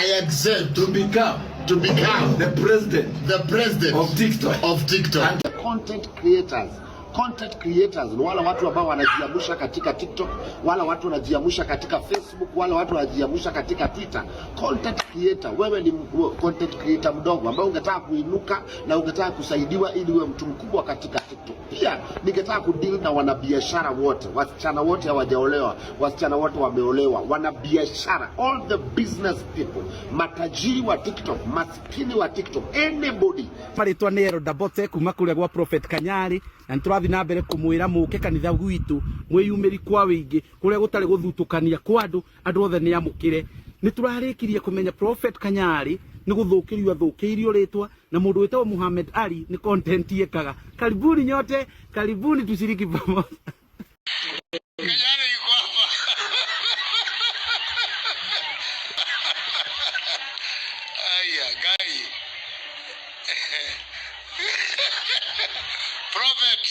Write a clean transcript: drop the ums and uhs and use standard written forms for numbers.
I accept to become to become the president the president of TikTok. Of TikTok. And content creators. Content creators ni wale watu ambao wanajiamusha katika TikTok, wala watu wanajiamusha katika Facebook, wala watu wanajiamusha katika Twitter. Content creator, wewe ni content creator mdogo ambaye ungetaka kuinuka na ungetaka kusaidiwa ili uwe mtu mkubwa katika TikTok. Pia ningetaka kudeal na wanabiashara wote, wasichana wote hawajaolewa, wasichana wote wameolewa, wanabiashara, all the business people, matajiri wa TikTok, maskini wa TikTok, anybody. Marĩtwa nĩ Elder Bote kuma kũrĩa gwa Prophet Kanyari, na nĩtũrathiĩ na mbere kũmwĩra mũke kanitha gwitũ mwĩyumĩri kwa wĩingĩ, kũrĩa gũtarĩ gũthutũkania kwa andũ, andũ othe nĩ amũkĩre. Nĩtũrarĩkirie kũmenya Prophet Kanyari nĩ gũthũkĩrio athũkĩirio rĩtwa na mũndũ wĩtagwo Muhammad Ali nĩ content ekaga. Karibuni nyote, karibuni tushiriki pamoja. Kanyari yuko hapa. Aya, Gai. Prophet.